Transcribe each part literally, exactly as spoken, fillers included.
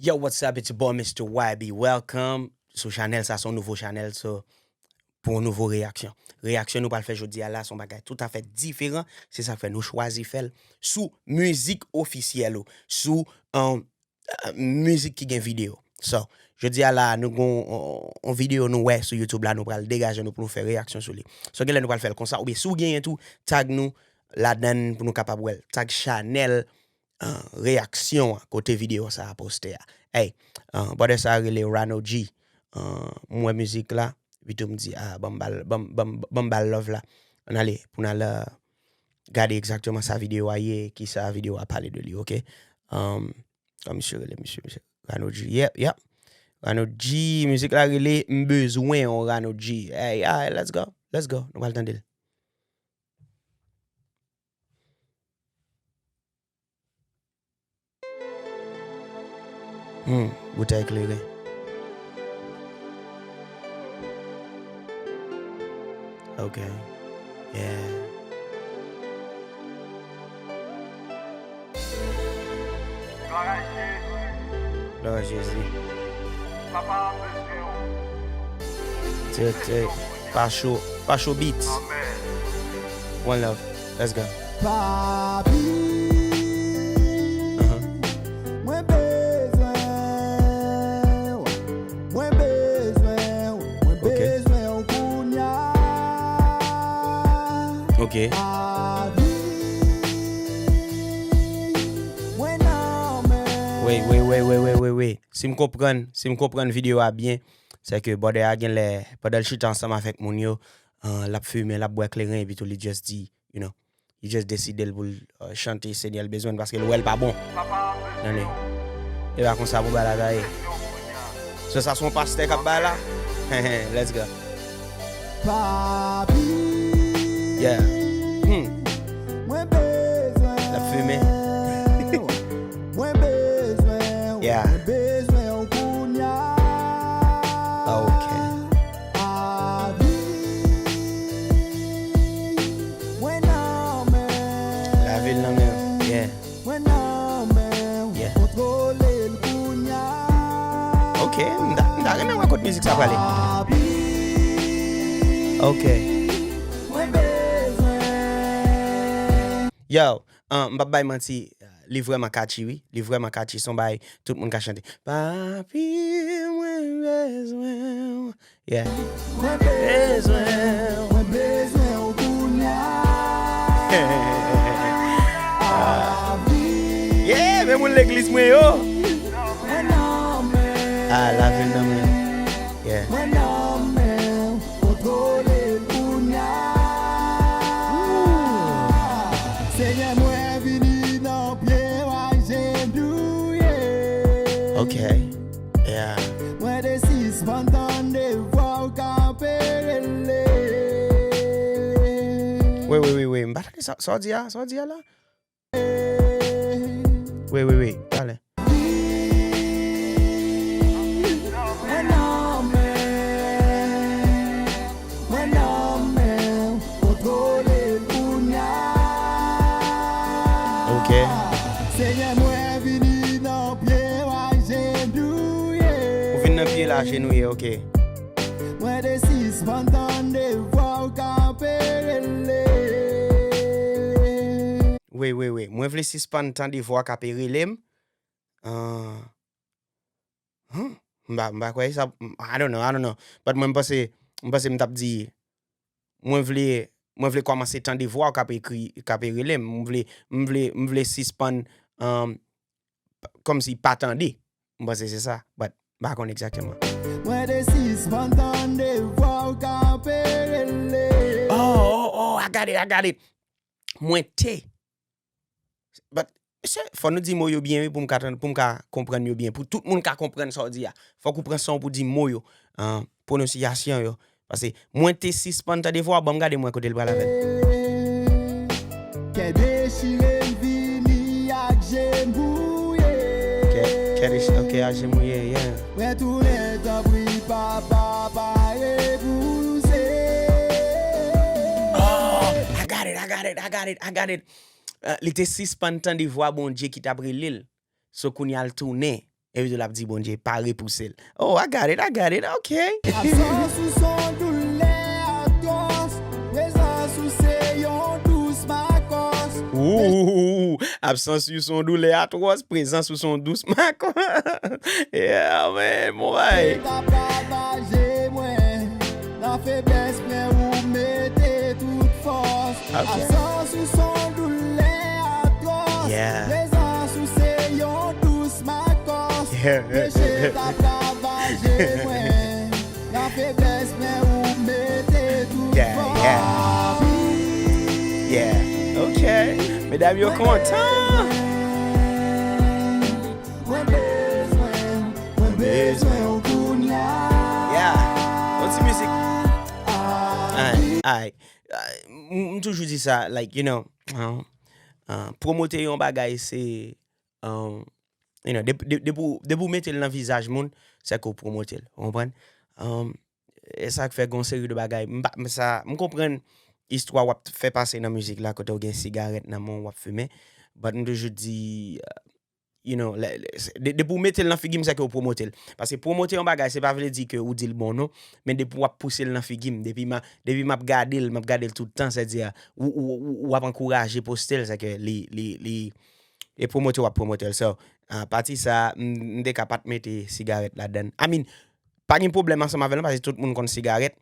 Yo, what's up? It's your boy, Mister Y B. Welcome. Sou chanèl sa, se yon nouvo chanèl, so, pou yon nouvo reyaksyon. Reyaksyon nou pral fè jodi a la, se yon bagay toutafè diferan. Se sa k fè nou chwazi fè l sou mizik ofisyèl ou, sou, um, uh, mizik ki gen videyo. So, jodi a la, nou gon yon, yon videyo nou wè sou YouTube la, nou pral degaje nou pou nou fè reyaksyon sou li. So, genlè nou pral fè l konsa, oubyen si w genyen tou, tag nou ladan l pou nou kapab wè l. Tag chanèl, uh, reyaksyon an, kote videyo sa a poste a. Hey, uh, brother sa a rele Rano G. Uh, m wè mizik la, epi tou m di, ah, ban m ba l, ban m, ban m, ban m ba l love la. Ann ale, pou n al, uh, gade egzakteman sa videyo a ye, ki sa videyo a pale de li, oke? Um, kòman misye rele, misye, misye? Rano G, yep, yep. Rano G, mizik la rele M Bezwen w, Rano G. Hey, alright, let's go, let's go. Nou pral tande l. Hmm, boutèy klere. Ok. Yeah. Glwa a Jezi. Dirèk, dirèk. Pacho, Pacho Beats. One love. Let's go. Papi, uh-huh, mwen bezwen w, mwen bezwen w, mwen, ok, bezwen w kounya. Ok. Papi, mwen nan men. Wait, wait, wait, wait, wait, wait, wait. Si m konprann, si m konprann videyo a byen, se ke brother a genlè, pandan l chita ansanm avèk moun yo, uh, l ap fimen, l ap bwè kleren, epi tou li just di, you know, li just deside l pou l, uh, chante Senyè l bezwen l paske l wè l pa bon. Tande. E pa konsa pou bagay la ta ye. So sa se yon pastè k ap bay la? Let's go. Papi. Yeah. Hmm. Mwen bezwen. L ap fimen. Mwen bezwen w, yeah, mwen bezwen w kounya. Ok. Lavi, mwen nan men. Lavi l nan men w. Yeah. Mwen nan men w. Yeah. Kontwole l kounya. Ok, m ta, m ta renmen wè kot mizik sa prale. Papi. Ok. Mwen bezwen. Yo, uh, m p ap bay manti, li vrèman catchy, wi. Li vrèman catchy, se yon bagay tout moun ka chante. Papi, mwen bezwen w. Yeah. Mwen bezwen w, mwen bezwen w kounya. Yeah, men moun legliz mwen yo. Mwen nan men. Ah, lavi l nan men. Yeah. Mwen nan men w, kontwole l kounya. Senyè, mwen vini nan pye w ajenouye. Ok. Yeah. Mwen te sispann tande vwa w k ap rele. Wi, wi, wi, wi. M pa tande sa, sa w di a, sa w di a la? Wi, wi, wi. Talè. Mwen nan men, mwen nan men w, kontwole l kounya. Ok. Senyè, mwen vini nan pye w ajenouye. Ou vin nan pye l ajenouye, ok. Mwen te sispann tande vwa w k ap rele. Wi, wi, wi. Mwen vle sispann tande vwa w k ap rele m. Ah. Hmm. M pa, m pa kwè sa. I don't know, I don't know. But mwen, m panse, m panse m t ap di, mwen vle, mwen vle kòmanse tande vwa w k ap ekri, k ap rele m. M vle, m vle, m vle sispann, um, kòmsi pa tande. M panse se sa, but m pa konn egzakteman. Mwen te sispann tande vwa w k ap rele. Oh, oh, oh, I got it, I got it. Mwen te. But, mesye, fò nou di mo yo byen, wi, pou m ka tann, pou m ka konprann yo byen. Pou tout moun ka konprann sa w di a. Fòk ou pran san w pou di mo yo, ah, pwononsiyasyon yo. Paske mwen te sispann tande vwa w, ban m gade mwen kote l pral avè l. Kè dechire m vini ak je mouye. Kè, kè dechire, ok, ak je mouye, yeah. Mwen tounen tanpri papa pa repouse. Oh, I got it, I got it, I got it, I got it. Uh, li te sispann tande vwa Bondye ki t ap rele l. So kounye a l tounen. Epi tou l ap di Bondye pa repouse l. Oh, I got it, I got it, ok. Absans ou se yon doulè atwòs, prezans ou se yon dous makòs. Ooh, absans ou se yon doulè atwòs, prezans ou se yon dous makòs. Yeah, man, bon bagay. Mwen ta ravaje mwen, nan feblès mwen ou mete tout fòs. Absans ou se yon doulè atwòs, prezans ou se yon dous makòs. Peche t ap ravaje mwen, nan feblès mwen ou mete tout fòs. Yeah, ok. Medam yo kontan. Mwen bezwen, mwen bezwen ou kounya. Yeah, yon ti mizik. Ay, ay. M toujou di sa, like, you know, uh, uh, pwomote yon bagay se, um, you know, depi de, de w mete l nan vizaj moun, se ke w pwomote l, ou konprann? Um, e sa k fè gen yon seri de bagay, m pa, m sa, m konprann istwa w ap fè pase nan mizik la, kote w gen sigarèt nan men w, w ap fimen, but m toujou di, uh, you know, depi w mete l nan figi m, se ke w pwomote l. Paske pwomote yon bagay, se pa vle di ke ou di l bon non, men depi w ap pouse l nan figi m, depi m ap gade l, m ap gade l tout tan, sètadi w ap ankouraje poste l, se ke li, li, li, e pwomote w ap pwomote l. So, pati sa, m te ka pa t mete sigarèt ladan l. I mean, pa gen pwoblèm ansanm avè l non, paske tout moun konn sigarèt.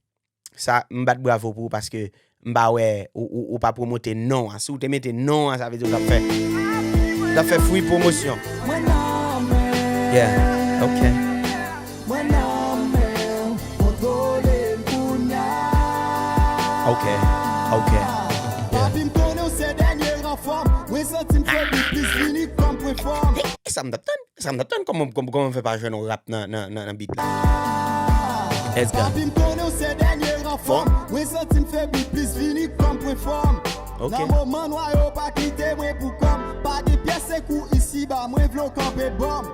Sa, m bat bravo pou ou paske m pa wè ou, ou, ou pa pwomote non an. Si w te mete non an, sa vle di w t ap fè, w t ap fè free pwomosyon. Yeah, ok. Ok, ok. Yeah. Papi, m konnen w se dènye ranfò m. Mwen santi m febli plis, vini kòm pwen fò m. Sa m t ap tann. Sa m t ap tann kòman, kòman, kòman fè pa jwenn yon rap nan, nan, nan, nan beat la. Let's go. Papi m konnen w se dènye ranfò m. Mwen santi m febli plis vini kòm pwen fò m. Ok. Nan moman nwa yo pa kite mwen pou kò m. Pa gen pyès sekou isiba, mwen vle w kanpe bò m.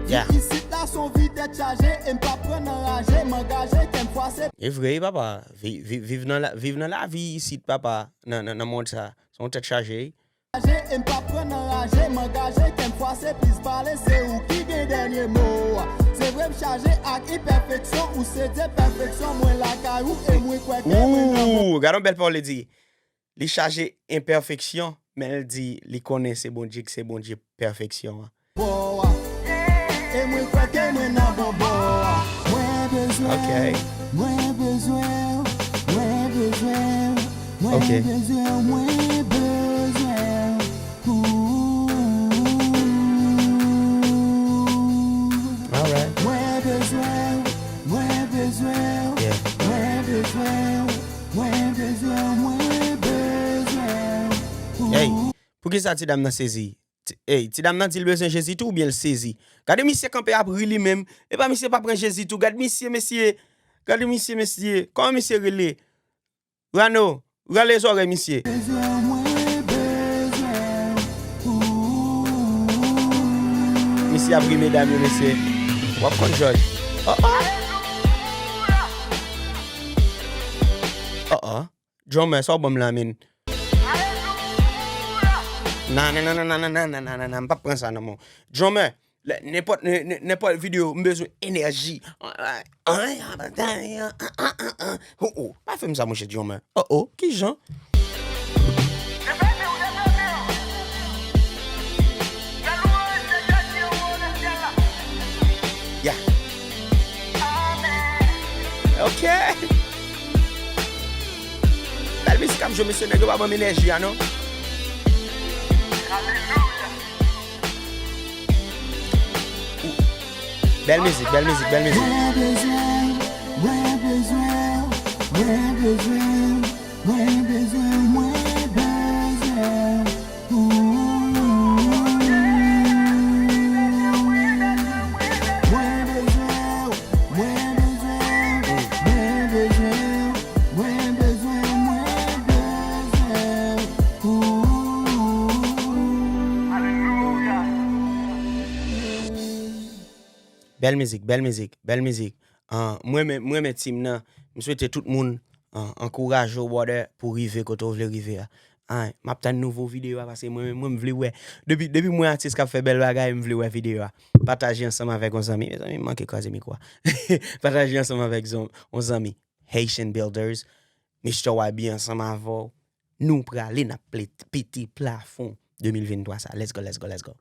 Yeah. Isit la se yon vi tèt chaje, e m p ap pran anraje, m angaje kè m fwase. E vre wi papa, vi, vi, viv nan la, viv nan lavi isit papa, nan, nan, nan mond sa, se yon tèt chaje wi. Anraje e m p ap pran anraje, m angaje kè m fwase plis pale, se ou ki gen dènye mo a. Se vre m chaje ak enpèfeksyon, ou se Dye pèfeksyon, mwen lakay ou e mwen kwè ke mwen nan bon. Ooh, gade yon bèl pawòl li di. Li chaje enpèfeksyon, men l di li konnen se Bondye ki se Bondye pèfeksyon an. Bò a. E mwen kwè ke mwen nan bon bò a. Mwen bezwen, mwen bezwen, mwen bezwen, mwen bezwen, mwen bezwen. Ooh. Alright. Mwen bezwen, mwen bezwen, mwen bezwen, mwen bezwen, mwen bezwen. Hey, poukisa ti dam nan sezi? Ti, ey, ti dam nan di l bezwen Jezi tou oubyen l sezi? Gade misye kanpe ap ri li menm. Epa misye pa pran Jezi tou. Gad misye, mesye. Gade misye, mesye. Kòman misye rele? Rano, rale zòrèy misye. Misye ap ri medam yo, mesye. W ap konn jòj. Oh, oh. Oh, oh. Drummer, sa w ban m la, menn? Nan, nan, nan, m p ap pran sa nan men w. Drummer, lè, nenpòt, nen-, nen-, nenpòt videyo, m bezwen enèji. Oh, oh, pa fè m sa, monchè drummer. Oh, oh, kijan? Yeah. Ok. Bèl mizik ap jwe, mesye, nèg yo pa ban m enèji a, non. Bèl mizik, bèl mizik, bèl mizik. Mwen bezwen, mwen bezwen, mwen bezwen, mwen bezwen, mwen bezwen. Bèl mizik, bèl mizik, bèl mizik. Ah, mwen renmen, mwen renmen team nan. M swete tout moun, ah, ankouraje w, brother, pou w rive kote w vle rive a. Ay, m ap tann nouvo videyo a, paske mwen menm, mwen, m vle wè. Depi, depi mwen atis k ap fè bèl bagay, m vle wè videyo a. Pataje ansanm avèk yon zanmi. Mezanmi, m manke kraze mikwo a. Pataje ansanm avèk zon- yon zanmi. Haitian Builders, Mister Y B ansanm avè w. Nou prale, n ap ple- pete plafon de mil venntwa sa. Let's go, let's go, let's go.